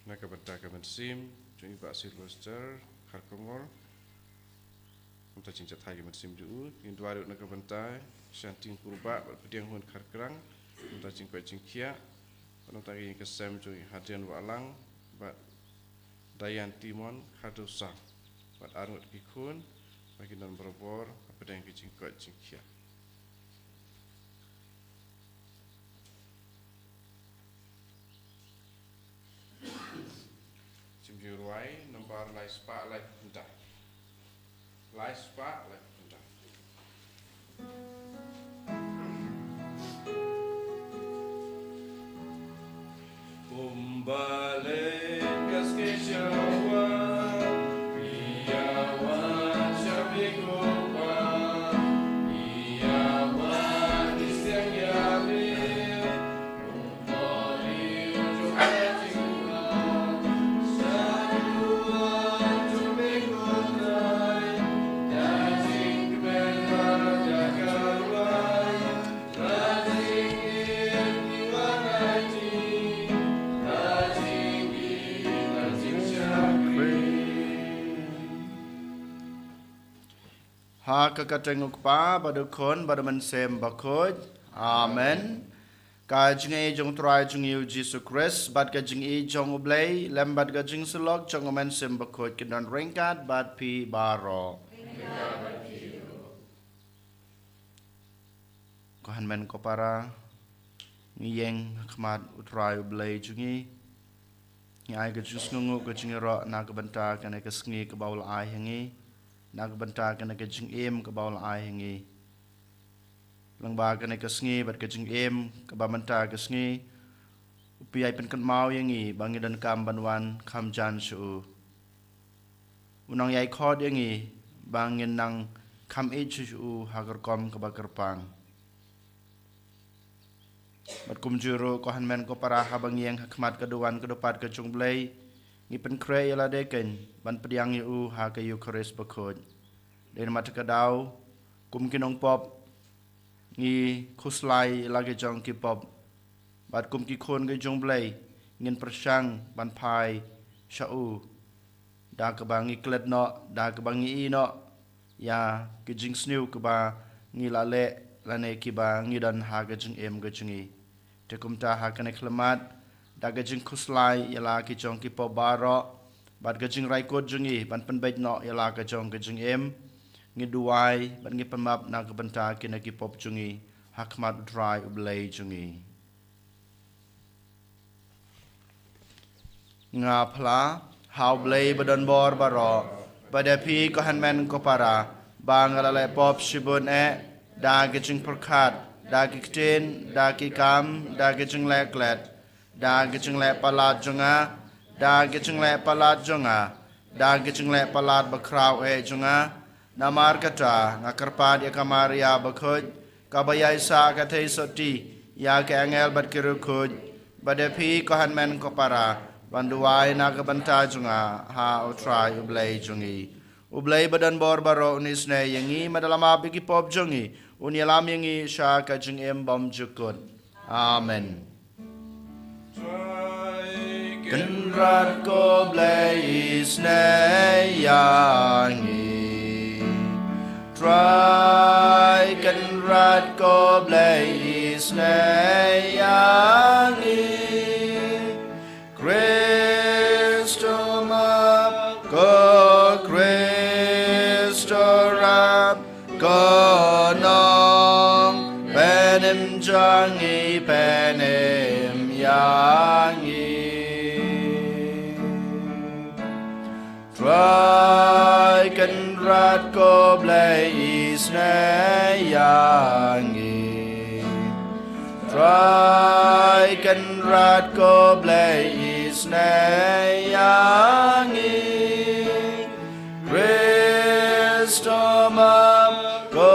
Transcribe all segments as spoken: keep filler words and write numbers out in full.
Na ka bynta ka mynsiem jong i Bah Sylvester Kharkongor, mynta jingjathai ka mynsiem jong u. Ngin duwai ruh na ka bynta Shanti Kurbah bad Pdiang Hun Kharkrang, mynta jingkoit jingkhiah. Bad mynta ka ïing ka sem jong i Hadrian Wahlang bad Diane Timon Khardosa bad arngut ki khun, ba kin don barabor hapdeng ka jingkoit jingkhiah. Jingpyrshang rwai nombar lai spah lai phew khyndai. Lai spah lai phew khyndai. Kumba len ka sngi shawa, ïa wan sha phi ko Pa, ïa wan ki seng ïa phi. Ha ka kyrteng u Kpa, bad u Khun, bad u Mynsiem Bakhuid. Amen. Ka jingïeit jong u Trai jong ngi u Jisu Khrist, bad ka jingïeit jong u Blei, lem bad ka jingsyllok jong u Mynsiem Bakhuid, kin don ryngkat bad phi baroh. Ko hynmen ko para, ngi ïeng ha khmat u Trai u Blei jong ngi. Ngi ai ka jingsngewnguh ka jingïaroh na ka bynta kane ka sngi kaba u la ai ha ngi, na ka bynta kane ka jingim kaba u la ai ha ngi. Lyngba kane ka sngi bad ka jingim kaba mynta ka sngi, u pynïaid pynkynmaw ïa ngi ba ngi donkam ban wan kham jan sha u. U nang ïai khot ïa ngi ba ngin nang kham ïeit sha u ha ka rukom kaba kyrpang. Bad kumjuh ruh ko hynmen ko para, haba ngi ïeng ha khmat ka duwan ka dupat ka jong u Blei, ngi pynkhreh ïa lade kein ban pdiang ïa u ha ka Eukharist bakhuid. Dei namar kata ka daw, kum ki nongpop, ngi khuslai ïa la ki jong ki pop. Bad kum ki khun ki jong u Blei, ngin pyrshang ban phai sha u da kaba ngi klet noh, da kaba ngi ïoh noh ïa ki jingsniew kiba ngi la leh lane kiba ngi don ha ka jingim ka jong ngi. Te kumta ha kane ka khyllipmat, da ka jingkhuslai ïa la ki jong ki pop baroh, bad ka jingrai kut jong ngi ban pynbeit noh ïa la ka jong ka jingim, ngi duwai bad ngi pynmap na ka bynta kine ki pop jong ngi ha khmat u Trai u Blei jong ngi. Nga phla ha u Blei ba don bor baroh, bad ïa phi ko hynmen ko para, ba nga la leh pop shibun eh, da ki jingpyrkhat, da ki ktien, da ki kam, da ki jingleh klet, da ki jingleh palat jong nga, da ki jingleh palat jong nga, da ki jingleh palat bakhraw eh jong nga. Namar kata nga kyrpad ïa ka Maria bakhuid, kaba ïaisah ka theisotti ïa ki angel bad ki riewkhuid, bad ïa phi ko hynmen ko para, ban duwai na ka bynta jong nga ha u Trai u Blei jong ngi. U Blei ba don bor baroh un isynei ïa ngi, bad da la map ïa ki pop jong ngi, un ïalam ïa ngi sha ka jingim bymjukut. Amen. Trai Kynrad ko Blei isynei ïa ngi. Trai Kynrad ko Blei isynei ïa ngi. Khristo map, ko Khristo rap, ko Nongpynim jong ngi pynim ïa ngi. Trai Kynrad ko Blei isynei ïa ngi. Trai Kynrad ko Blei isynei ïa ngi. Khristo map, ko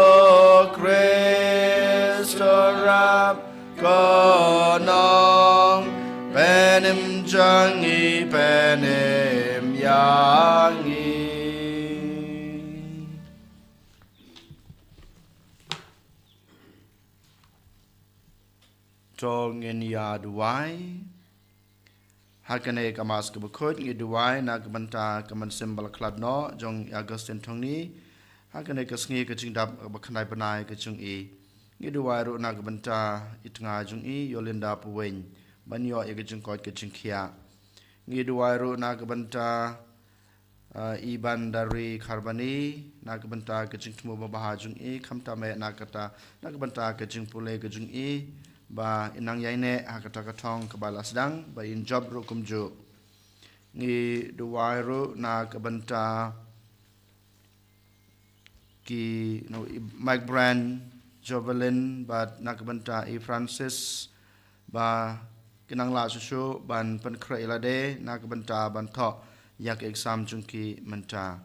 Khristo rap, ko Nongpynim jong ngi pynim ïa ngi. To ngin ïa duwai. Ha kane ka Mass kaba khuid ngi duwai na ka bynta ka mynsiem ba la khlad noh jong i Augustine Thongni. Ha kane ka sngi ka jingdap kaba khyndai bnai ka jong i. Ngi duwai ruh na ka bynta i tnga jong i Yolinda Paweng ban ïoh ïa ka jingkoit ka jingkhiah. Ngi duwai ruh na ka bynta, ah, i Bandari Kharbani, na ka bynta ka jingthmu babha jong i, khamtam eh na kata, na ka bynta ka jingpule ka jong i, ba in nang ïaineh ha kata ka thong kaba la sdang, ba in jop ruh kumjuh. Ngi duwai ruh na ka bynta ki, no, i Mike Brand, Jovelyn, bad na ka bynta i Francis, ba ki nang lah shuh shuh ban pynkhreh ïa lade na ka bynta ban thoh ïa ka exam jong ki mynta.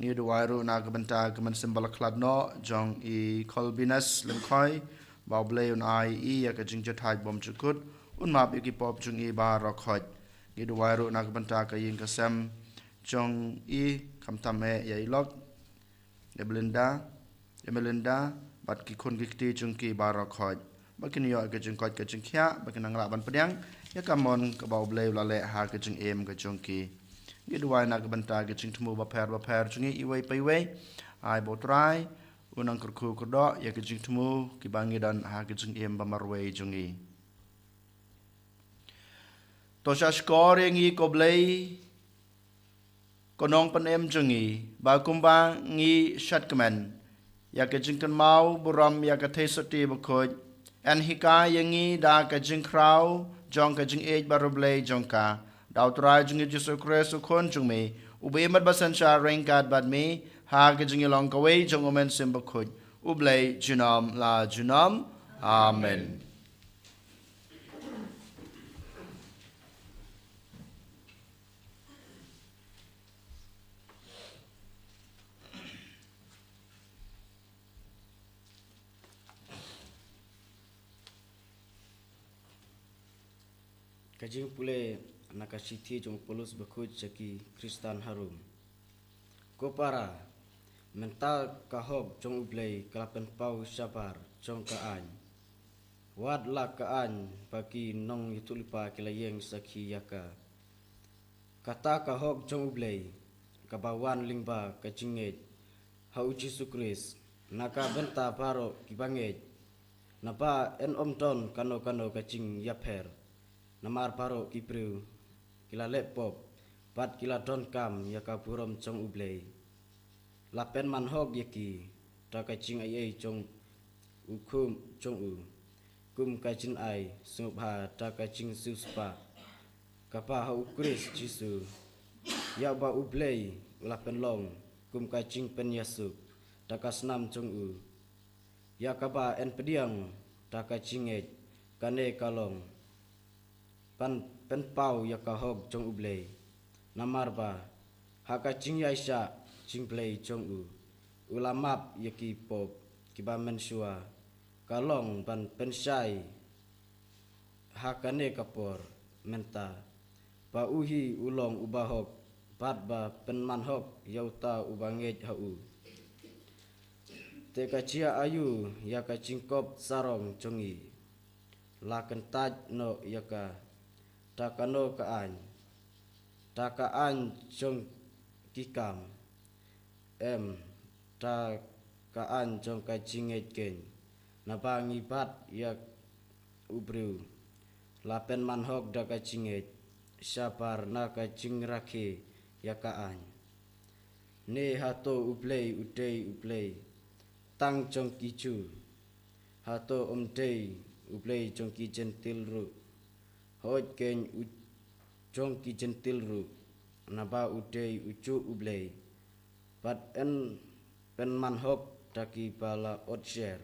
Ngi duwai ruh na ka bynta ka mynsiem ba la khlad noh jong i Colbinus Lyngkhoi, ba U Blei un ai i ïa ka jingjahthait bymjukut, un map ïa ki pop jong i baroh khoit. Ngi duwai ruh na ka bynta ka ïing ka sem jong i, khamtam eh ïa i lok, ïa Belinda, ïa Melinda, bad ki khun ki kti jong ki baroh khoit, ba kin ïoh ka jingkoit ka jingkhiah, ba kin nang lah ban pdiang ïa ka mon kaba U Blei u la leh ha ka jingim ka jong ki. Ngi duwai na ka bynta ka jingthmu bapher bapher jong ngi iwei pa iwei. Ai ba U Trai un nang kyrkhu kyrdoh ïa ka jingthmu kiba ngi don ha ka jingim ba marwei jong ngi. To sha shkor ïa ngi ko Blei, ko Nongpynim jong ngi, ba kumba ngi shad kmen ïa ka jingkynmaw burom ïa ka Theisotti Sotti Bakhuid, yn hikai ïa ngi da ka jingkhraw jong ka jingïeit bariewblei jong ka, da U Trai jong ngi Jisu Khrist U Khun jong me, uba im bad ba synshar ryngkat bad me ha ka jingïalong kawei jong U Mynsiem Bakhuid, U Blei junom la junom. Amen. Ka jingpule na ka shithi jong u Paulus bakhuid sha ki Khristan ha Rom. Ko para, mynta ka hok jong U Blei ka la pynpaw shabar jong ka aiñ. Wat la ka aiñ ba ki nongïathuhlypa ki la ïeng sakhi ïa ka. Kata ka hok jong U Blei, kaba wan lyngba ka jingngeit ha U Jisu Khrist, na ka bynta baroh kiba ngeit, naba yn ym don kano kano ka jingïapher, namar baroh ki briew ki la leh pop, bad ki la donkam ïa ka burom jong U Blei. La pynman hok ïa ki da ka jingaiei jong U khum jong U, kum ka jingai sngewbha da ka jingsiewspah, kaba ha U Khrist Jisu, ïa uba U Blei u la pynlong kum ka jingpynïasuk da ka snam jong U, ïa kaba yn pdiang da ka jingngeit. Kane ka long ban pynpaw ïa ka hok jong U Blei. Namar ba ha ka jingïaishah jingblei jong U, U la map ïa ki pop kiba mynshuwa. Ka long ban pynshai ha kane ka por mynta, ba U hi U long Uba hok, bad ba pynman hok ïa uta uba ngeit ha U. Te ka jia aïu ïa ka jingkop sarong jong ngi? La kyntait noh ïa ka da kano ka aiñ? Da ka aiñ jong ki kam? Em, da ka aiñ jong ka jingngeit keiñ. Naba ngi bat ïa u briew la pynman hok da ka jingngeit, shabar na ka jingrakhe ïa ka aiñ. Ne hato U Blei u dei U Blei tang jong ki Jiw? Hato um dei U Blei jong ki Jentil ruh? Hooid keiñ, u jong ki Jentil ruh, naba u dei ujuh U Blei. Bad yn pynman hok da kiba la ot sher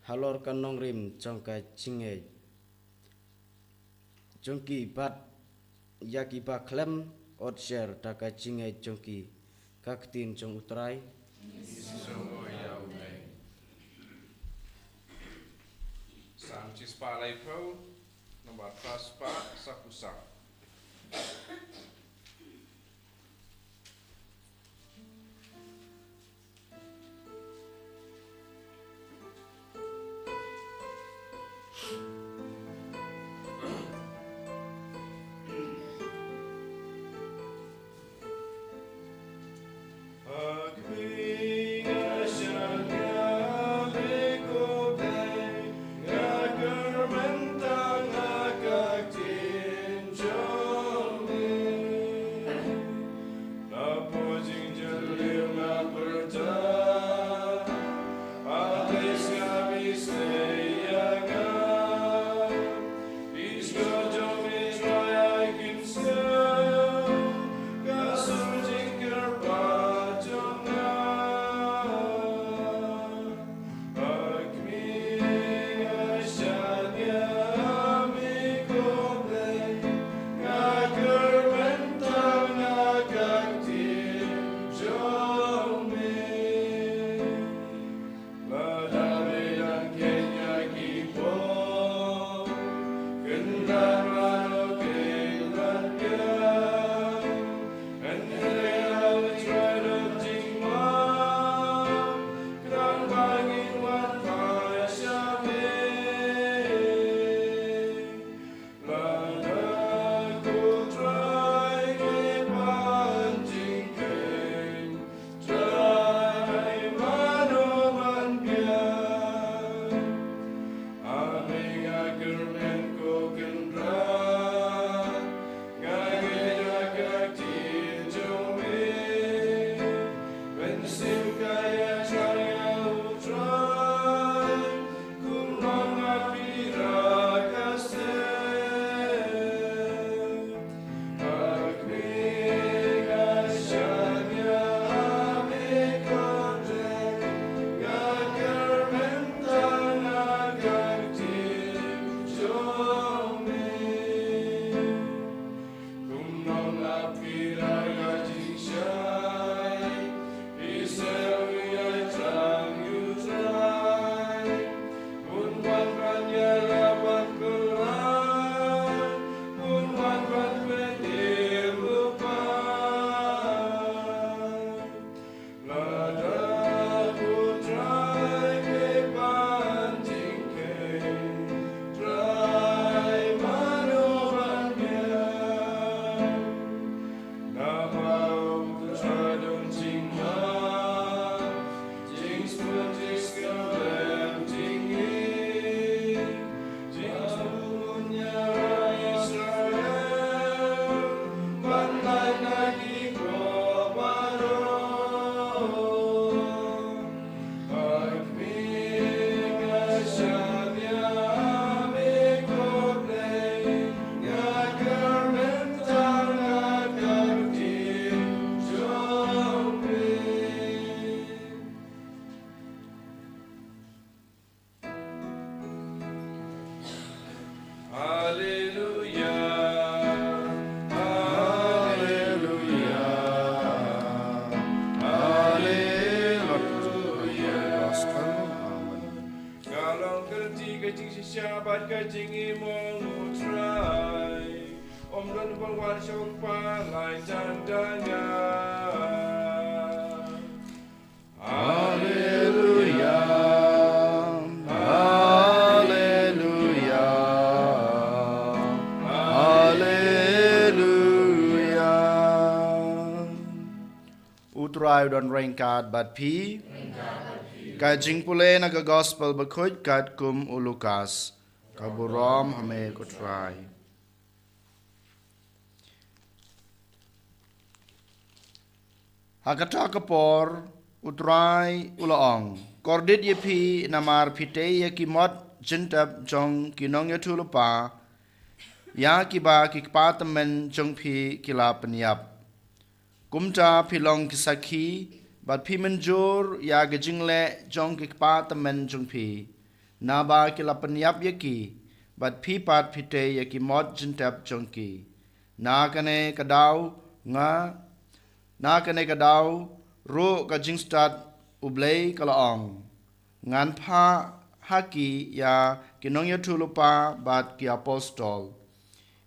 halor ka nongrim jong ka jingngeit jong ki, bad ïa kiba khlem ot sher da ka jingngeit jong ki. Ka ktien jong U Trai. Salm shispah laiphew, nombar phra spah, sa phew saw. Haleluya, haleluya, haleluya. Ka long ka riti ka jingshisha bad ka jingim, ong U Trai. Ym don ba wan sha U Kpa, lai tang da nga. Haleluya, haleluya, haleluya. U Trai u don ryngkat bad phi. Ka jingpule na ka Gospel bakhuid katkum u Lukas. Ka burom ha me ko Trai. Ha kata ka por, U Trai u la ong, kordit ïa phi, namar phi tei ïa ki mot jingtep jong ki nongïathuhlypa, ïa kiba ki kpa tymmen jong phi ki la pynïap. Kumta phi long ki sakhi, bad phi mynjur ïa ka jingleh jong ki kpa tymmen jong phi, naba ki la pynïap ïa ki, bad phi pat phi tei ïa ki mot jingtep jong ki. Na kane ka daw nga, na kane ka daw ruh ka jingstad U Blei ka la ong, ngan phah ha ki ïa ki nongïathuhlypa bad ki apostol.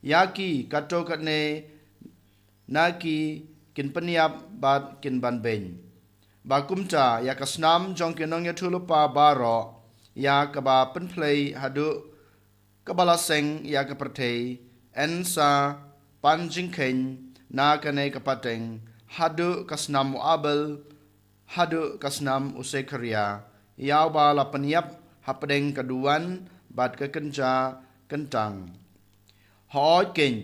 Ïa ki katto katne na ki kin pynïap bad kin banbeiñ. Ba kumta ïa ka snam jong ki nongïathuhlypa baroh, ïa kaba pynphlei haduh kaba la seng ïa ka pyrthei, yn sa pan jingkheiñ na kane ka pateng, haduh ka snam u Abel, haduh ka snam u Sekharia, ïa uba la pynïap hapdeng ka duwan bad ka kynja kyntang. Hooid keiñ,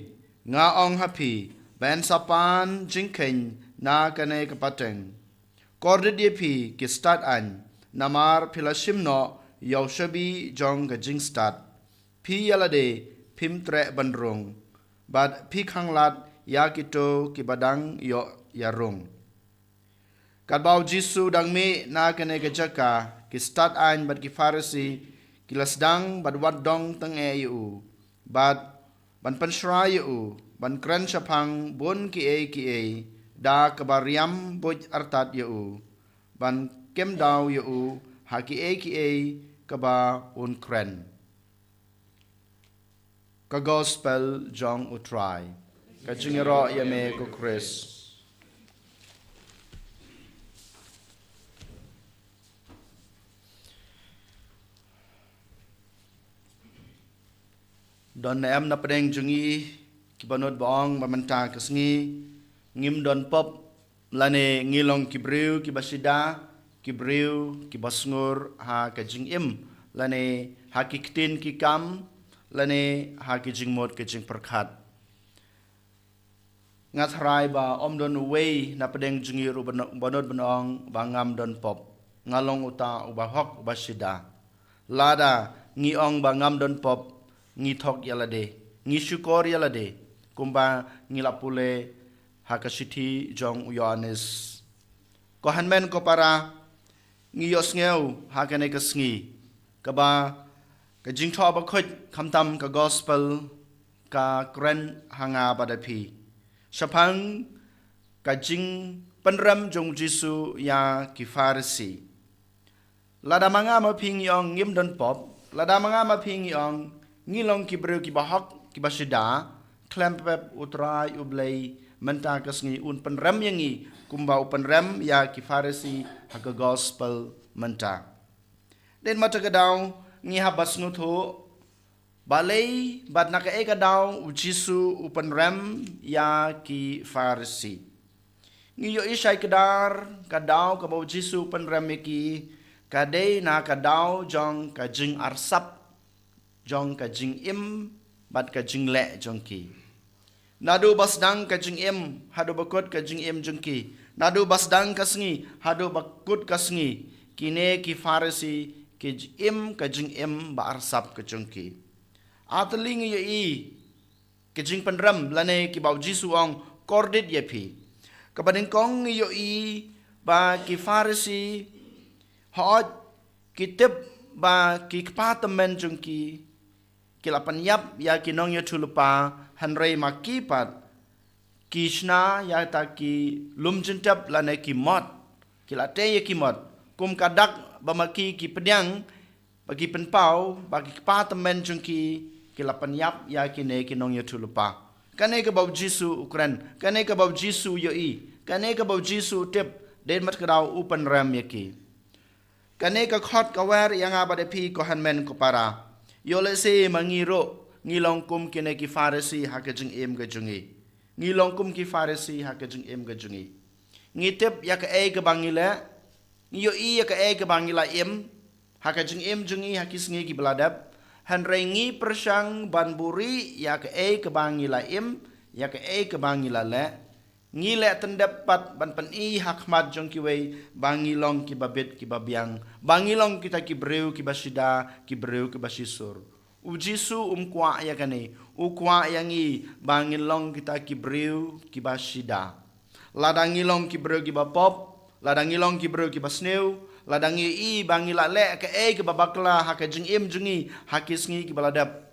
nga ong ha phi, ba yn sa pan jingkheiñ na kane ka pateng. Kordit ïa phi ki stad aiñ, namar phi la shim noh ïa u shabi jong ka jingstad. Phi ïa lade phim treh ban rung, bad phi khanglad ïa kito kiba dang ïoh ïarung. Katba u Jisu u dang mih na kane ka jaka, ki stad aiñ bad ki Pharisi ki la sdang ban wad dong tyngeh ïa u, bad ban pynshrai ïa u, ban kren shaphang bun kiei kiei da kaba riam buit artat ïa u, ban kem daw ïa u ha kiei kiei kaba un kren. Ka Gospel jong U Trai. Ka jingïaroh ïa me ko Khrist. Don ne em na pdeng jong ngi kiba nud ba ong ba mynta ka sngi ngim don pop, lane ngi long ki briew kiba shida, ki briew kiba sngur ha ka jingim, lane ha ki ktien ki kam, lane ha ki jingmut ki jingpyrkhat. Nga tharai ba ym don uwei na pdeng jong ngi ruh ba no-, ba nud ban ong ba ngam don pop. Nga long uta uba hok uba shida. Lada ngi ong ba ngam don pop, ngi thok ïa lade, ngi shukor ïa lade, kumba ngi la pule ha ka shithi jong u Ïoannis. Ko hynmen ko para, ngi ïohsngew ha kane ka sngi kaba ka Jingthoh Bakhuid khamtam ka gospel ka kren ha nga bad ha phi shaphang ka jingpynrem jong u Jisu ïa ki Pharisi. Lada ma nga ma phi ngi ong ngim don pop, lada ma nga ma phi ngi ong ngi long ki briew kiba hok kiba shida, khlem pep U Trai U Blei mynta ka sngi un pynrem ïa ngi kumba u pynrem ïa ki Pharisi ha ka gospel mynta. Dei ma ta ka daw ngi hap ban sngewthuh balei bad na kaei ka daw u Jisu u pynrem ïa ki Pharisi. Ngi ïohi shai kdar ka daw kaba u Jisu u pynrem ïa ki ka dei na ka daw jong ka jingarsap jong ka jingim bad ka jingleh jong ki. Naduh ba sdang ka jingim haduh ba kut ka jingim jong ki, naduh ba sdang ka sngi haduh ba kut ka sngi, kine ki Pharisi ki im ka jingim ba arsap ka jong ki. Atylli ngi ïohi ka jingpynrem lane kiba u Jisu u ong kordit ïa phi. Kaba nyngkong ngi ïohi ba ki Pharisi hooid ki tip ba ki kpa tymmen jong ki ki la pynïap ïa ki nongïathuhlypa, hynrei ma ki pat ki shna ïa ta ki lum jingtep lane ki mot, ki la tei ïa ki mot kum ka dak ba ma ki ki pdiang ba ki pynpaw ba ki kpa tymmen jong ki ki la pynïap ïa kine ki nongïathuhlypa. Kane kaba u Jisu u kren, kane kaba u Jisu u ïohi, kane kaba u Jisu u tip, dei ma ta ka daw u pynrem ïa ki. Kane ka khot ka wer ïa nga bad ïa phi ko hynmen ko para. Ïoh lehse ma ngi ruh ngi long kum kine ki Pharisi ha ka jingim ka jong ngi. Ngi long kum ki Pharisi ha ka jingim ka jong ngi. Ngi tip ïa kaei kaba ngi leh, ngi ïohi ïa kaei kaba ngi la im ha ka jingim jong ngi ha ki sngi kiba la dep, hynrei ngi pyrshang ban buhrieh ïa kaei kaba ngi la im, ïa kaei kaba ngi la leh. Ngi leh tyndep pat ban pyni ha khmat jong kiwei ba ngi long kiba bit kiba biang, ba ngi long kita ki briew kiba shida, ki briew kiba shisur. U Jisu um kwah ïa kane, u kwah ïa ngi ba ngin long kita ki briew kiba shida. Lada ngi long ki briew kiba pop, lada ngi long ki briew kiba sniew, lada ngi i ba ngi la leh kaei kaba bakla ha ka jingim jong ngi ha ki sngi kiba la dep,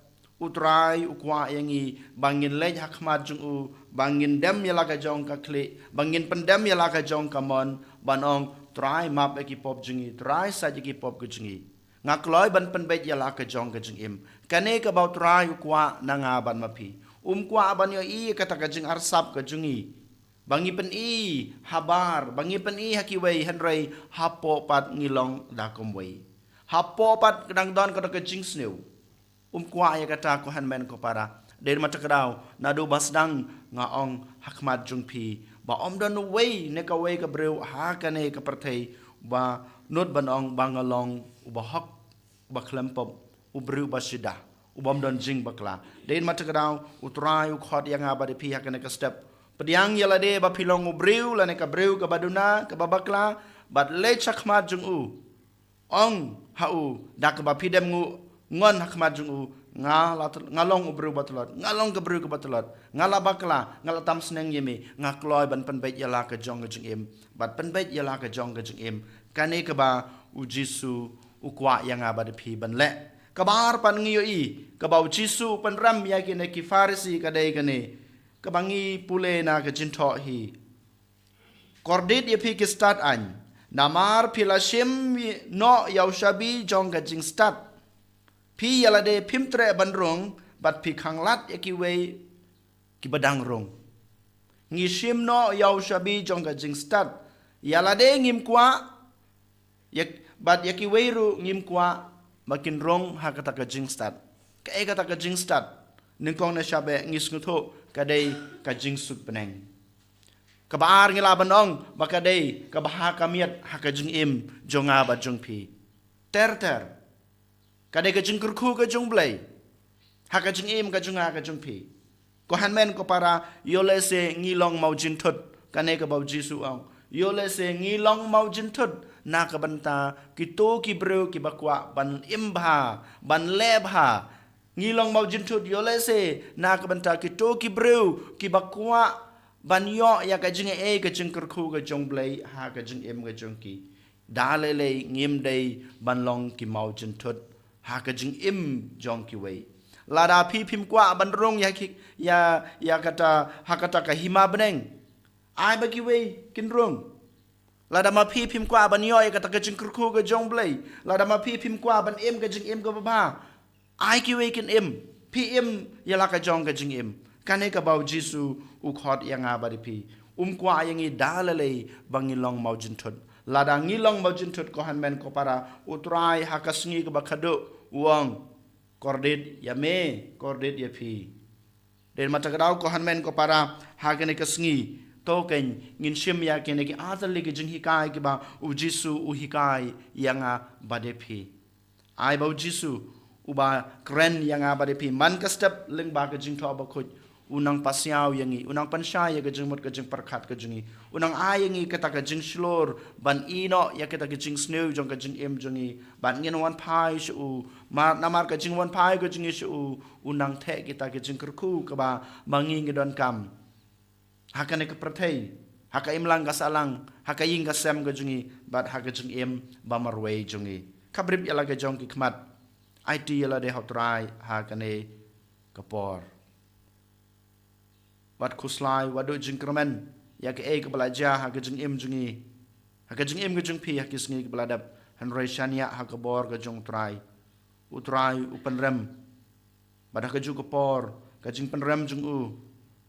U Trai u kwah ïa ngi ba ngin leit ha khmat jong u, ba ngin dem ïa la ka jong ka khlieh, ba ngin pyndem ïa la ka jong ka mon, ban ong Trai map ïa ki pop jong ngi, Trai sait ïa ki pop ka jong ngi. Nga kloi ban pynbeit ïa la ka jong ka jingim. Kane kaba U Trai u kwah na nga bad ma phi. Um kwah ban ïohi ïa kata ka jingarsap ka jong ngi ba ngi pyni habar, ba ngi pyni ha kiwei, hynrei hapoh pat ngi long da kumwei. Hapoh pat ka dang don ka da ka jingsniew. Um kwah ïa kata ko hynmen ko para. Dei ma ta ka daw naduh ba sdang nga ong ha khmat jong phi ba ym don uwei ne kawei ka briew ha kane ka pyrthei ba nud ban ong ba nga long uba hok, uba khlem pop, u briew uba shida, uba ym don jingbakla. Dei ma ta ka daw U Trai u khot ïa nga bad ïa phi ha kane ka step. Pdiang ïa lade ba phi long u briew lane ka briew kaba duna kaba bakla, bad leit sha khmat jong u. Ong ha u da kaba phi dem nguh ngon ha khmat jong u, nga la tel-, nga long u briew ba tlot, nga long ka briew kaba tlot, nga la bakla, nga la tam sneng ïa me, nga kloi ban pynbeit ïa la ka jong ka jingim, bad pynbeit ïa la ka jong ka jingim. Kane kaba u Jisu u kwah ïa nga bad ïa phi ban leh. Kaba ar pat ngi ïohi kaba u Jisu u pynrem ïa kine ki Pharisi ka dei kane kaba ngi pule na ka Jingthoh hi. Kordit ïa phi ki stad aiñ, namar phi la shim noh ïa u shabi jong ka jingstad. Phi ïa lade phim treh ban rung, bad phi khanglad ïa kiwei kiba dang rung. Ngi shim noh ïa u shabi jong ka jingstad. Ïa lade ngim kwah, ïa, bad ïa kiwei ruh ngim kwah ba kin rung ha kata ka jingstad. Kaei kata ka jingstad? Nyngkong na shaba ngi sngewthuh ka dei ka jingsuk bneng. Kaba ar ngi lah ban ong ba ka dei kaba ha ka miat ha ka jingim jong nga bad jong phi. Ter ter. Ka dei ka jingkyrkhu ka jong U Blei. Ha ka jingim ka jong nga ka jong phi. Ko hynmen ko para, ïoh lehse ngi long mawjynthut. Kane kaba u Jisu u ong. Ïoh lehse ngi long mawjynthut na ka bynta kito ki briew kiba kwah ban im bha, ban leh bha. Ngi long mawjynthut ïoh lehse na ka bynta kito ki briew kiba kwah ban ïoh ïa ka jingaiei ka jingkyrkhu ka jong u Blei ha ka jingim ka jong ki. Da lei lei ngim dei ban long ki mawjynthut ha ka jingim jong kiwei. Lada phi phim kwah ban rung ïa ki, ïa, ïa kata, ha kata ka hima bneng, ai ba kiwei kin rung. Lada ma phi phim kwah ban ïoh ïa kata ka jingkyrkhu ka jong u Blei, lada ma phi phim kwah ban im ka jingim kaba bha, ai kiwei kin im. Phi im ïa la ka jong ka jingim. Kane kaba u Jisu u khot ïa nga bad ïa phi. Um kwah ïa ngi da lei lei ba ngi long mawjynthut. Lada ngi long mawjynthut ko hynmen ko para, u Trai ha ka sngi kaba khadduh u ong, kordit ïa me, kordit ïa phi. Dei ma ta ka daw ko hynmen ko para, ha kane ka sngi, to kein ngin shim ïa kine ki artylli ki jinghikai kiba u Jisu u hikai ïa nga bad ïa phi. Ai ba u Jisu uba kren ïa nga bad ïa phi man ka step lyngba ka jingthoh bakhuid, u nang pasiaw ïa ngi, u nang pynshai ïa ka jingmut ka jingpyrkhat ka jong ngi, u nang ai ïa ngi kata ka jingshlur ban ïehnoh ïa kata ka jingsniew jong ka jingim jong ngi, ban ngin wan phai sha u. Mar, namar ka jingwan phai ka jong ngi sha u, u nang theh kita ka jingkyrkhu kaba ma ngi ngi donkam ha kane ka pyrthei, ha ka imlang ka sahlang, ha ka ïing ka sem ka jong ngi, bad ha ka jingim ba marwei jong ngi. Khabrip ïa la ka jong ki khmat. Aiti ïa lade ha u Trai ha kane ka por. Wat khuslai, wat duh jingkyrmen ïa kaei kaba la jia ha ka jingim jong ngi, ha ka jingim ka jong phi ha ki sngi kiba la dep. Hynrei shaniah ha ka bor ka jong u Trai. U Trai u pynrem bad ha kajuh ka por, ka jingpynrem jong u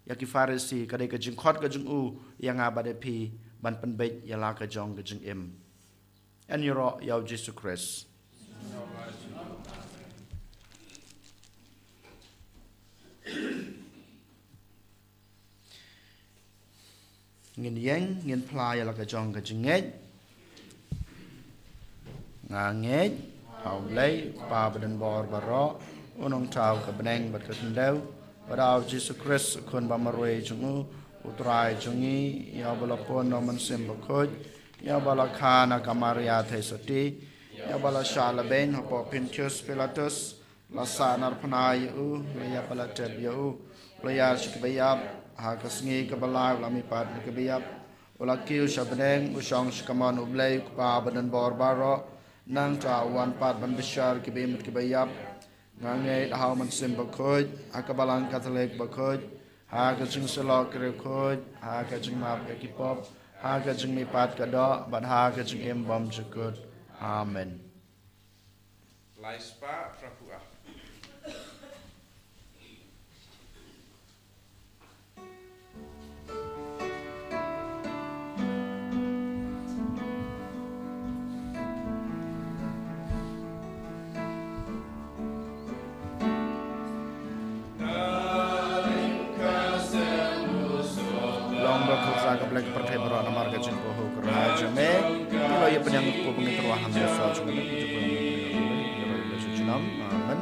ïa ki Pharisi ka dei ka jingkhot ka jong u ïa nga bad ïa phi ban pynbeit ïa la ka jong ka jingim. Yn ïaroh ïa u Jisu Khrist. Ngin ïeng, ngin phla ïa la ka jong ka jingngeit. Nga ngeit ha u Blei, u Kpa badonbor baroh, u nongthaw ka bneng bad ka khyndew, bad ha u Jisu Khrist, u Khun ba marwei jong u, u Trai jong ngi, ïa uba la pun na u Mynsiem Bakhuid, ïa uba la kha na ka Maria Theisotti, ïa uba la shah lehbeiñ hapoh Pontius Pilatus, la sahnarphna ïa u, la ïap bad la tep ïa u, la ïaid sha kiba ïap, ha ka sngi kaba lai u la mihpat na kiba ïap, u la kiew sha bneng, u shong sha kamon u Blei u Kpa badonbor baroh, nangta u wan pat ban bishar kiba im bad kiba ïap. Nga ngeit ha u Mynsiem Bakhuid, ha ka Balang Katholik bakhuid, ha ka jingsyllok ki riewkhuid, ha ka jingmap ïa ki pop, ha ka jingmihpat ka doh, bad ha ka jingim bymjukut. Amen. Lai spah phra phew ar. Long ba khuid sa ka Blei ka pyrthei baroh namar ka jingpynhun kyrhai jong me. Ngi la ïa pdiang ïa u ba ngi tyrwa ha me, sa jong me, jong me, jong me, jong me, jong me. Amen.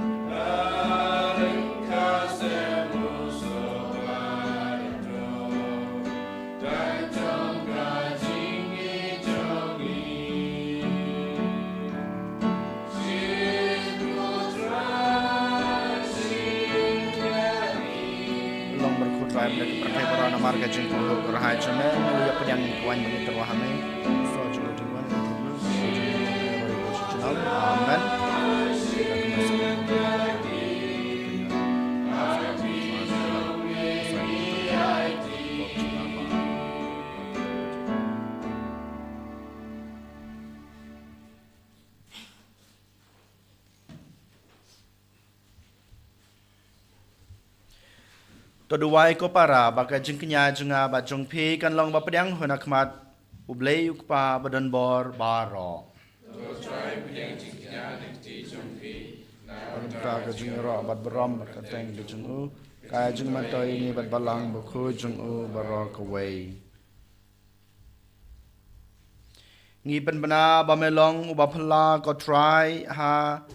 Long ba khuid sa ka Blei ka pyrthei baroh namar ka jingpynhun kyrhai jong me. Ngi la ïa pdiang ïa u ba ngi tyrwa ha me. Sa jong me, jong me, jong me, jong me. Amen. To duwai ko para ba ka jingkñia jong nga bad jong phi kan long ba pdiang hun ha khmat u Blei u Kpa badonbor baroh. To Trai pdiang jingkñia ha ka jingïaroh bad burom bad ka kyrteng ka jong u, ka jingmyntoi ïa ngi bad Balang bakhuid jong u baroh kawei. Ngi pynbna ba me long uba phylla ko Trai ha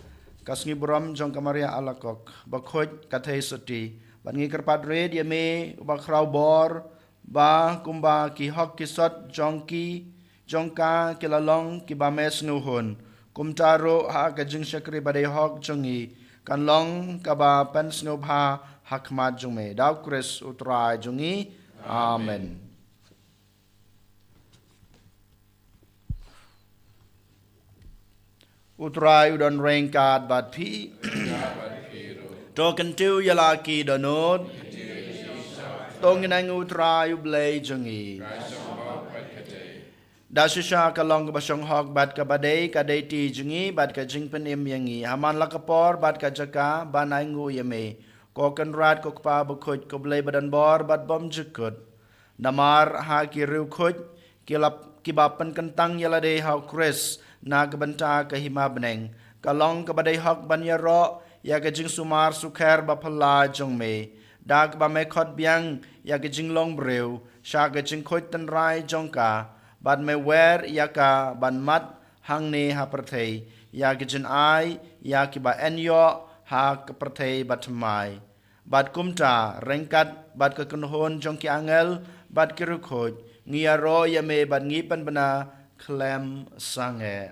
ka sngi burom jong ka Maria Alakok, bakhuid ka Theisotti, bad ngi kyrpad rit ïa me, uba khraw bor, ba kumba ki hok ki sot jong ki, jong ka ki la long kiba me sngewhun, kumta ruh ha ka jingshakri badei hok jong ngi, kan long kaba pynsngewbha ha khmat jong me. Da u Khrist u Trai jong ngi. Amen. U Trai u don ryngkat bad phi. To kyntiew ïa la ki dohnud. To ngin ainguh ïa u Trai u Blei jong ngi. Da shisha ka long kaba shong hok bad kaba dei, ka dei ti jong ngi bad ka jingpynim ïa ngi. Ha man la ka por bad ka jaka ban ainguh ïa me, ko Kynrad, ko Kpa bakhuid, ko Blei badonbor bad bymjukut. Namar ha ki riewkhuid ki la, kiba pynkyntang ïa lade ha u Khrist na ka bynta ka hima bneng, ka long kaba dei hok ban ïaroh ïa ka jingsumar sukher baphylla jong me, da kaba me khot biang ïa ka jinglong briew sha ka jingkhuid tynrai jong ka, bad me wer ïa ka ban mad hangne ha pyrthei ïa ka jingai ïa kiba yn ïoh ha ka pyrthei bathymmai. Bad kumta, ryngkat bad ka kynhun jong ki angel bad ki riewkhuid, ngi ïaroh ïa me bad ngi pynbna khlem sangeh.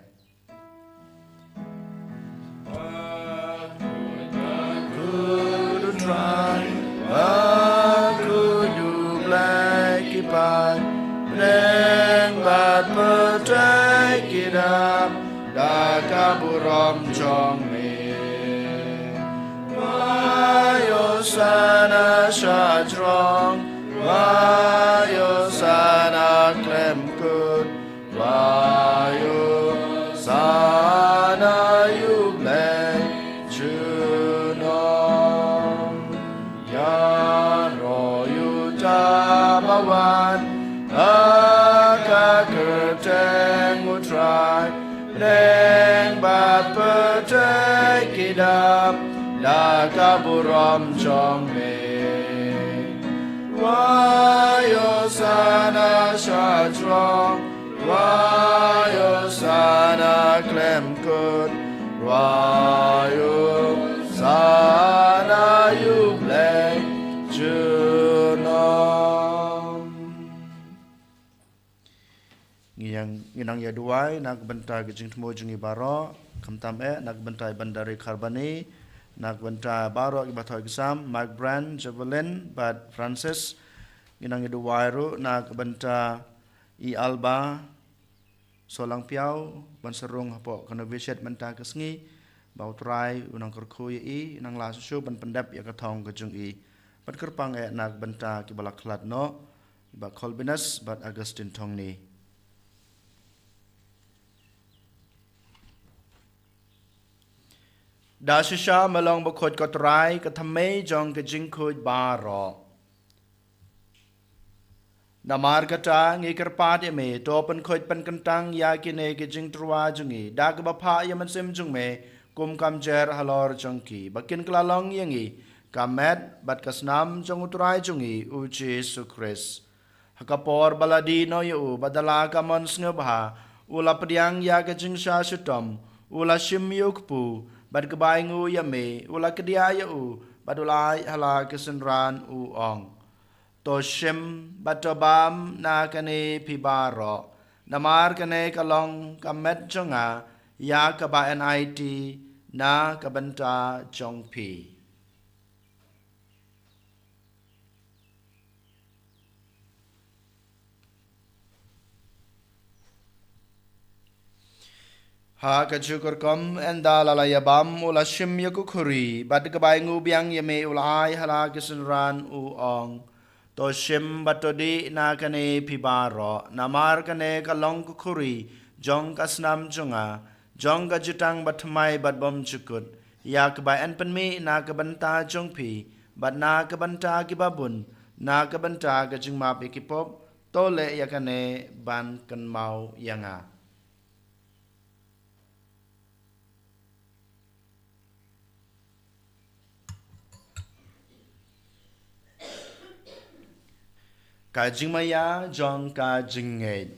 Bakhuid u Trai, bakhuid u Blei ki paid, bneng bad pyrthei ki dap da ka burom jong me. Wai Hosana shajrong, wai Hosana khlem kut, wai Hosana ïa u Blei junom. Ïaroh ïa uta ba wan ha ka kyrteng u Trai, bneng bad pyrthei ki dap da ka burom jong me. Wai Hosana shajrong, wai Hosana khlem kut, wai Hosana ïa u Blei junom. Ngi nang, ngi nang ïa duwai na ka bynta ka jingthmu jong ngi baroh, khamtam eh na ka bynta i Bandari Kharbani, na ka bynta baroh kiba thoh exam, Mike Brand, Javelin bad Francis. Ngi nang ïa duwai ruh na ka bynta i Alba Solangpiaw, ban sa rung hapoh ka novitiate mynta ka sngi, ba u Trai u nang kyrkhu ïa i, nang lah shuh shuh ban pyndep ïa ka thong ka jong i. Bad kyrpang eh na ka bynta kiba la khlad noh, i Bah Colbinus bad Augustine Thongni. Da shisha me long bakhuid ko Trai, ka thymmei jong ka jingkhuid baroh. Namar kata ngi kyrpad ïa me, to pynkhuid pynkyntang ïa kine ki jingtyrwa jong ngi da kaba phah ïa u Mynsiem jong me, kum ka mjer halor jong ki, ba kin kylla long ïa ngi ka met bad ka snam jong u Trai jong ngi u Jisu Khrist. Ha ka por ba la dih noh ïa u bad da la ka mon sngewbha, u la pdiang ïa ka jingshah shitom, u la shim ïa u kpu, bad kaba ainguh ïa me, u la kdiah ïa u bad u la ai ha la ki synran, u ong: To shim bad to bam na kane phi baroh, namar kane ka long ka met jong nga ïa kaba yn aiti na ka bynta jong phi. Ha kajuh ka rukom, ynda la la ïa bam, u la shim ïa ka khuri, bad kaba ainguh biang ïa me, u la ai ha la ki synran, u ong: To shim bad to dih na kane phi baroh, namar kane ka long ka khuri jong ka snam jong nga, jong ka jutang bathymmai bad bymjukut, ïa kaba yn pynmih na ka bynta jong phi bad na ka bynta kiba bun, na ka bynta ka jingmap ïa ki pop. To leh ïa kane ban kynmaw ïa nga. Ka jingmaïa jong ka jingngeit.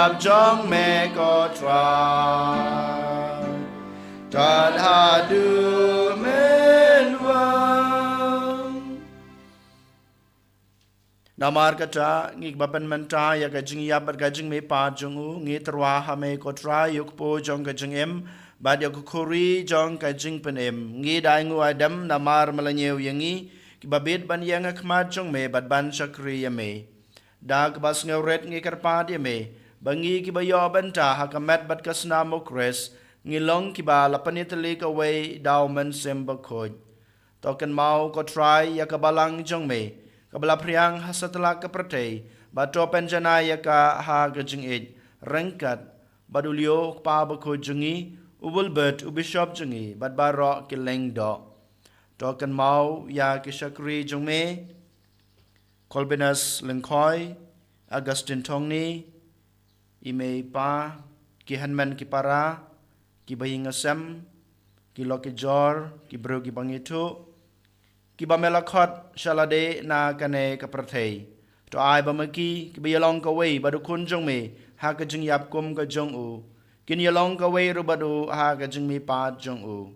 Ap jong me ko Trai. Tad haduh mynwan. Namar kata, ngi ba pynmynta ïa ka jingïap bad ka jingmihpat jong u, ngi tyrwa ha me ko Trai, ïa u kpu jong ka jingim, bad ïa ka khuri jong ka jingpynim. Ngi da ai nguh ai dem, namar me la ñiew ïa ngi, kiba bit ban ïeng ha khmat jong me, bad ban shakri ïa me. Da kaba sngewrit ngi kyrpad ïa me, ba ngi kiba ïoh bynta ha ka met bad ka snam u Khrist, ngi long kiba la pynïatylli kawei da u Mynsiem Bakhuid. To kynmaw ko Trai ïa ka balang jong me, kaba la phriang ha satlak ka pyrthei, bad to pynjanai ïa ka ha ka jingïeit, ryngkat bad u Leo u kpa bakhuid jong ngi, u Wilbert u bishop jong ngi, bad baroh ki lyngdoh. To kynmaw ïa ki shakri jong me, Colbinus Lyngkhoi, Augustine Thongni, i mei i pa, ki hynmen ki para, kiba ïing sem, ki lok ki jor, ki briew kiba ngithuh, kiba me la khot sha lade na kane ka pyrthei. To ai ba ma ki, kiba ïalong kawei bad u Khun jong me ha ka jingïap kum ka jong u, kin ïalong kawei ruh bad u ha ka jingmihpat jong u.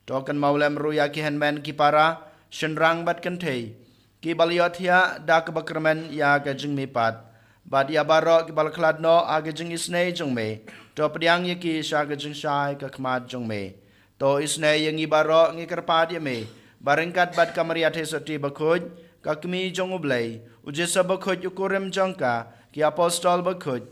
To kynmaw lem ruh ïa ki hynmen ki para, shynrang bad kynthei, kiba la ïohthiah da kaba kyrmen ïa ka jingmihpat, bad ïa baroh kiba la khlad noh ha ka jingisynei jong me. To pdiang ïa ki sha ka jingshai ka khmat jong me. To isynei ïa ngi baroh, ngi kyrpad ïa me, ba ryngkat bad ka Maria Theisotti Bakhuid, ka Kmie jong u Blei, u Joseph Bakhuid u kurim jong ka, ki apostol bakhuid,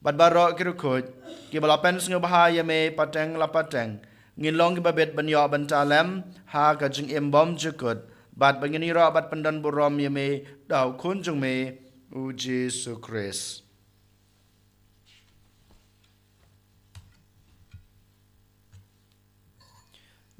bad baroh ki riewkhuid, kiba la pynsngewbha ïa me pateng la pateng, ngin long kiba bit ban ïoh bynta lem ha ka jingim bymjukut, bad ba ngin ïaroh bad pyndonburom ïa me da u Khun jong me, u Jisu Khrist.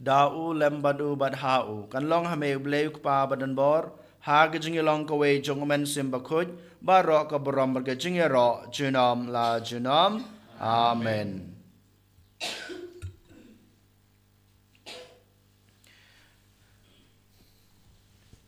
Da u, lem bad u, bad ha u, kan long ha me u Blei u Kpa badonbor, ha ka jingïalong kawei jong u Mynsiem Bakhuid, baroh ka burom bad ka jingïaroh, junom la junom. Amen.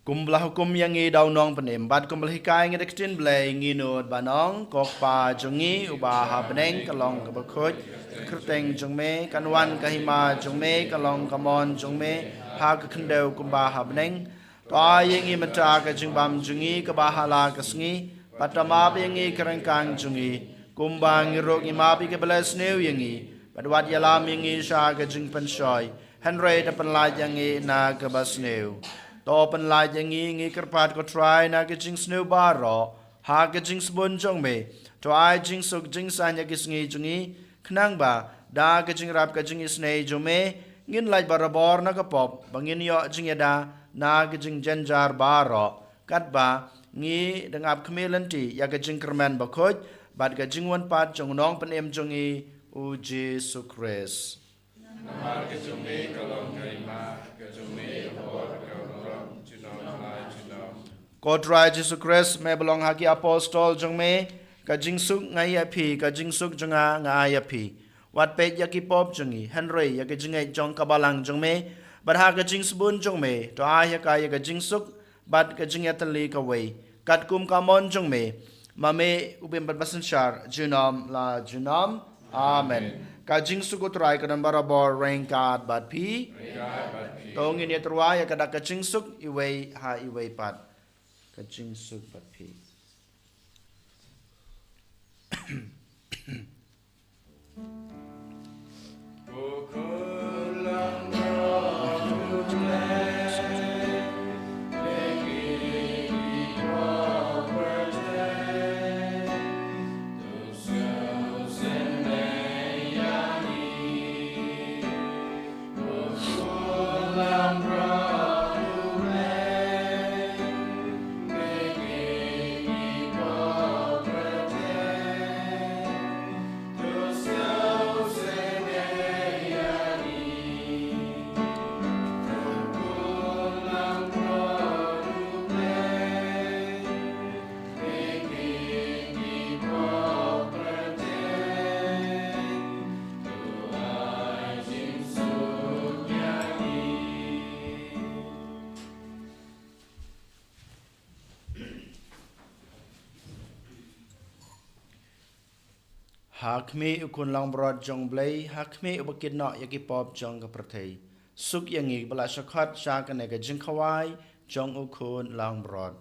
Kumba la hukum ïa ngi da u Nongpynim, bad kumba la hikai ïa ngi da ka ktien Blei, ngin nud ban ong, ko Kpa jong ngi uba ha bneng, ka long kaba khuid, ka kyrteng jong me kan wan, ka hima jong me ka long, ka mon jong me ha ka khyndew kumba ha bneng. To ai ïa ngi mynta ka jingbam jong ngi kaba ha la ka sngi, bad to map ïa ngi ki ryngkang jong ngi, kumba ngi ruh ngi map ïa kiba la sniew ïa ngi, bad wat ïalam ïa ngi sha ka jingpynshoi, hynrei to pynlait ïa ngi na kaba sniew. To pynlait ïa ngi, ngi kyrpad ko Trai, na ka jingsniew baroh, ha ka jingsbun jong me. To ai jingsuk jingsaiñ ïa ki sngi jong ngi, khnang ba da ka jingïarap ka jingisynei jong me, ngin lait barabor na ka pop, ba ngin ïoh jingïada na ka jingjynjar baroh, katba ngi dang ap khmih lynti ïa ka jingkyrmen bakhuid bad ka jingwan pat jong u Nongpynim jong ngi, u Jisu Khrist. Namar ka jong me ka long ka hima, ka jong me ka bor, ka burom, junom la junom. Ko Trai Jisu Khrist, me ba la ong ha ki apostol jong me, ka jingsuk nga ai ïa phi, ka jingsuk jong nga nga ai ïa phi. Wat peit ïa ki pop jong ngi, hynrei ïa ka jingngeit jong ka balang jong me, bad ha ka jingsbun jong me, to ai ha ka ïa ka jingsuk bad ka jingïatylli kawei, katkum ka mon jong me, ma me u bym bad basynshar, junom la junom. Amen. Ka jingsuk u Trai ka don barabor ryngkat bad phi. To ngin ïatyrwa ïa ka da ka jingsuk iwei ha iwei pat. Ka jingsuk bad phi. Ha khmih u Khun langbrot jong U Blei, ha khmih uba kynnoh ïa ki pop jong ka pyrthei. Suk ïa ngi ba la shah khot sha kane ka jingkhawai jong u Khun langbrot.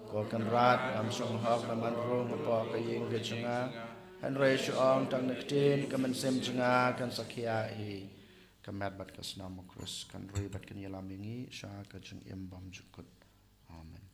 Ko Kynrad, ym shym hok ba men rung hapoh ka ïing ka jong nga, hynrei shu ong tang na ka ktien, ka mynsiem jong nga kan sa khia hi. Ka met bad ka snam u Khrist kan roi bad kan ïalam ïa ngi sha ka jingim bymjukut. Amen.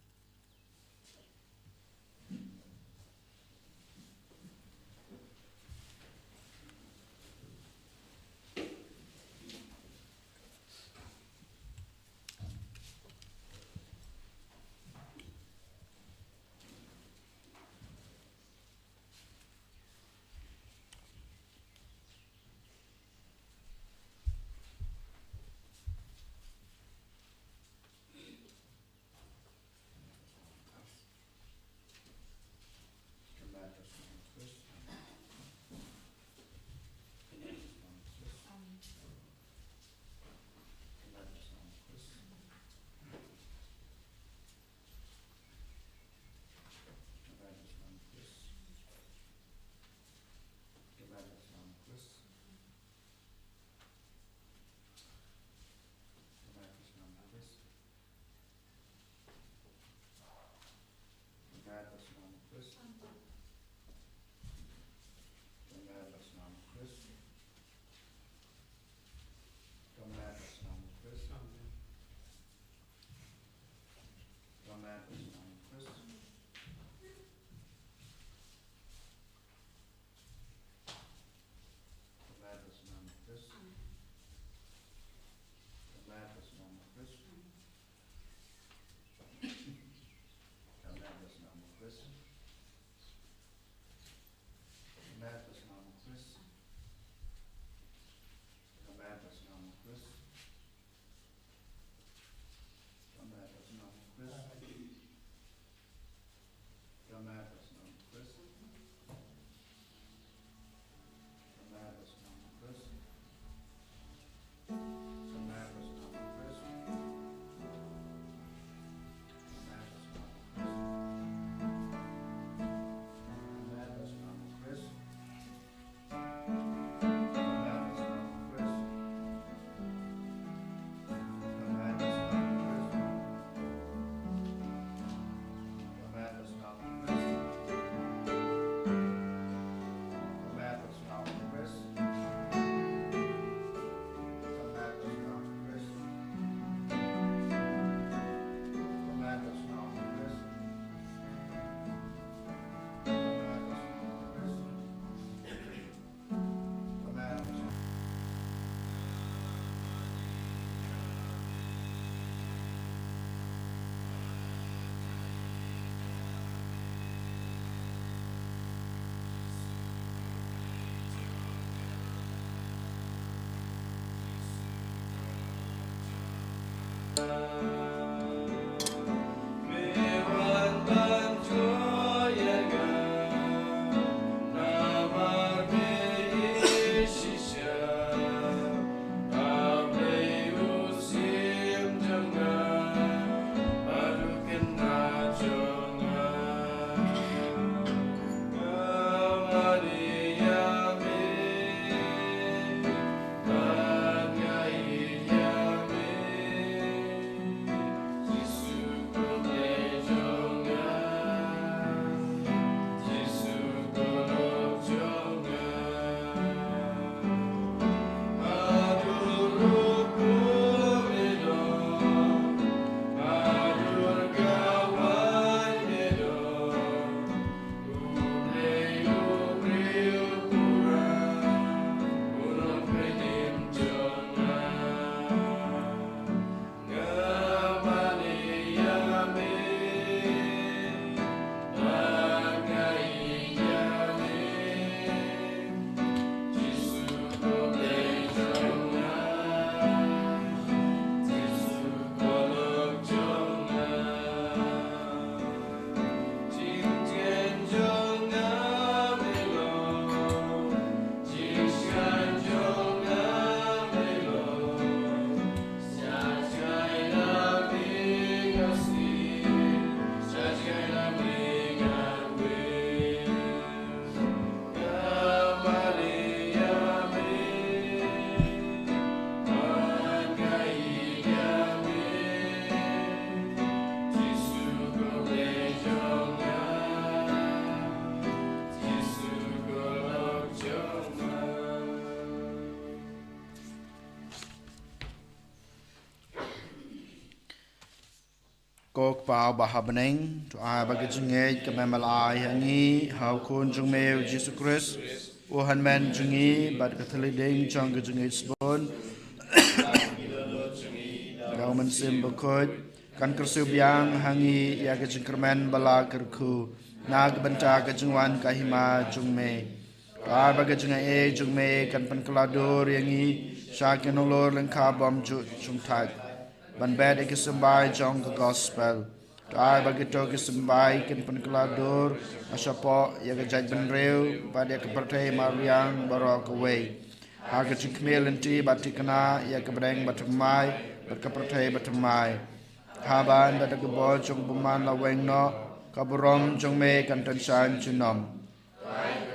Ko Kpa uba ha bneng, to ai ba ka jingngeit kaba me la ai ha ngi ha u Khun jong me u Jisu Khrist, u hynmen jong ngi, bad ka thylliej ding jong ka jingngeit sbun, da u Mynsiem Bakhuid, kan kyrsiew biang ha ngi ïa ka jingkyrmen ba la kyrkhu na ka bynta ka jingwan ka hima jong me. To ai ba ka jingaiei jong me kan pynkylla dur ïa ngi sha ki nonglor lyngkha bymjukjukthait, ban bet ïa ki symbai jong ka gospel. To ai ba kito ki symbai kin pynkylla dur shapoh ïa ka jaitbynriew bad ïa ka pyrthei mariang baroh kawei, ha ka jingkhmih lynti bad thikna ïa ka bneng bathymmai bad ka pyrthei bathymmai, haba ynda da ka bor jong u bymman la weng noh, ka burom jong me kan tyngshaiñ junom.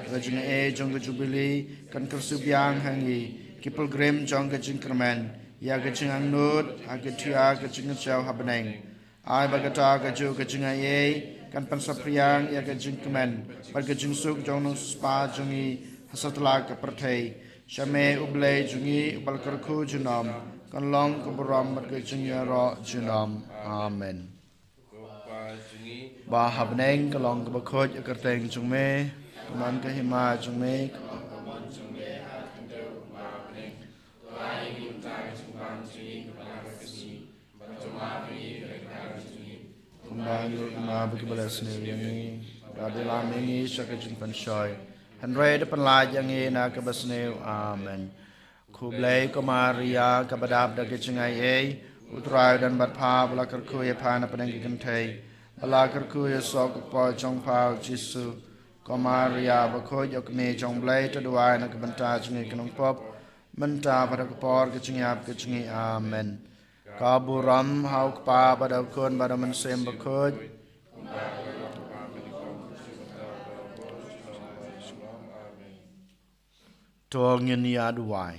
Ka jingaiei jong ka jubili kan kyrsiew biang ha ngi, ki pilgrim jong ka jingkyrmen, ïa ka jingangnud ha ki thiah ka jingkyrsiew ha bneng. Ai ba kata kajuh ka jingaiei kan pynsaphriang ïa ka jingkmen bad ka jingsuk jong u nongsiewspah jong ngi ha satlak ka pyrthei. Sha me U Blei jong ngi, uba la kyrkhu junom, kan long ka burom bad ka jingïaroh junom. Amen. Ba ha bneng, ka long kaba khuid ïa ka kyrteng jong me. Ka mon ka hima jong me. Kumba ngi ruh ngi ïa kiba la sniew ïa ngi. Da dei lam ïa ngi sha ka jingpynshoi, hynrei da pynlait ïa ngi na kaba sniew. Amen. Khublei ko Maria, kaba dap da ka jingaiei, U Trai u don bad pha, ba la kyrkhu ïa pha na pdeng ki kynthei, ba la kyrkhu ïa u soh ka kpoh jong pha u Jisu. Ko Maria bakhuid, ïa u kmie jong U Blei, to duwai na ka bynta jong ngi ki nongpop, mynta bad ha ka por ka jingïap ka jong ngi. Amen. Ka burom ha u Kpa bad ha u Khun bad ha u Mynsiem Bakhuid. To ngin ïa duwai.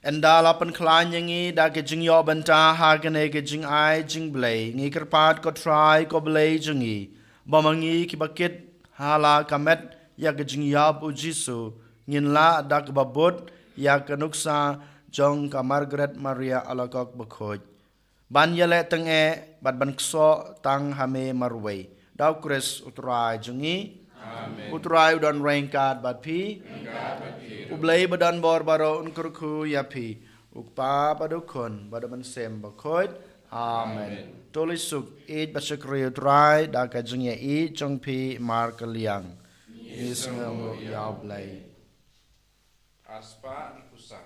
Ynda la pynkhlaiñ ïa ngi da ka jingïoh bynta ha kane ka jingai jingblei, ngi kyrpad ko Trai ko Blei jong ngi, ba ma ngi kiba kit ha la ka met ïa ka jingïap u Jisu, ngin lah da kaba bud ïa ka nuksa jong ka Margaret Maria Alacoque Bakhuid, ban ïaleh tyngeh bad ban ksoh tang ha me marwei. Da u Khrist U Trai jong ngi. Amen. U Trai u don ryngkat bad phi. Ryngkat bad phi. U Blei ba don bor baroh un kyrkhu ïa phi. U Kpa bad u Khun bad u Mynsiem Bakhuid. Amen. Amen. To leit suk, ïeit bad shakri U Trai da ka jingïeit jong phi markylliang. Ngi sngewnguh ïa U Blei. Ar spah arphew san.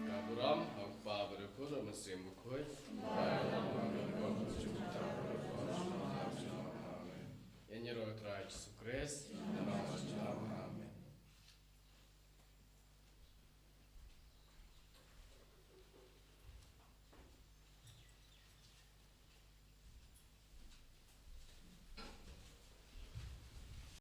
Ka burom ha u Kpa bad u Khun bad u Mynsiem Bakhuid.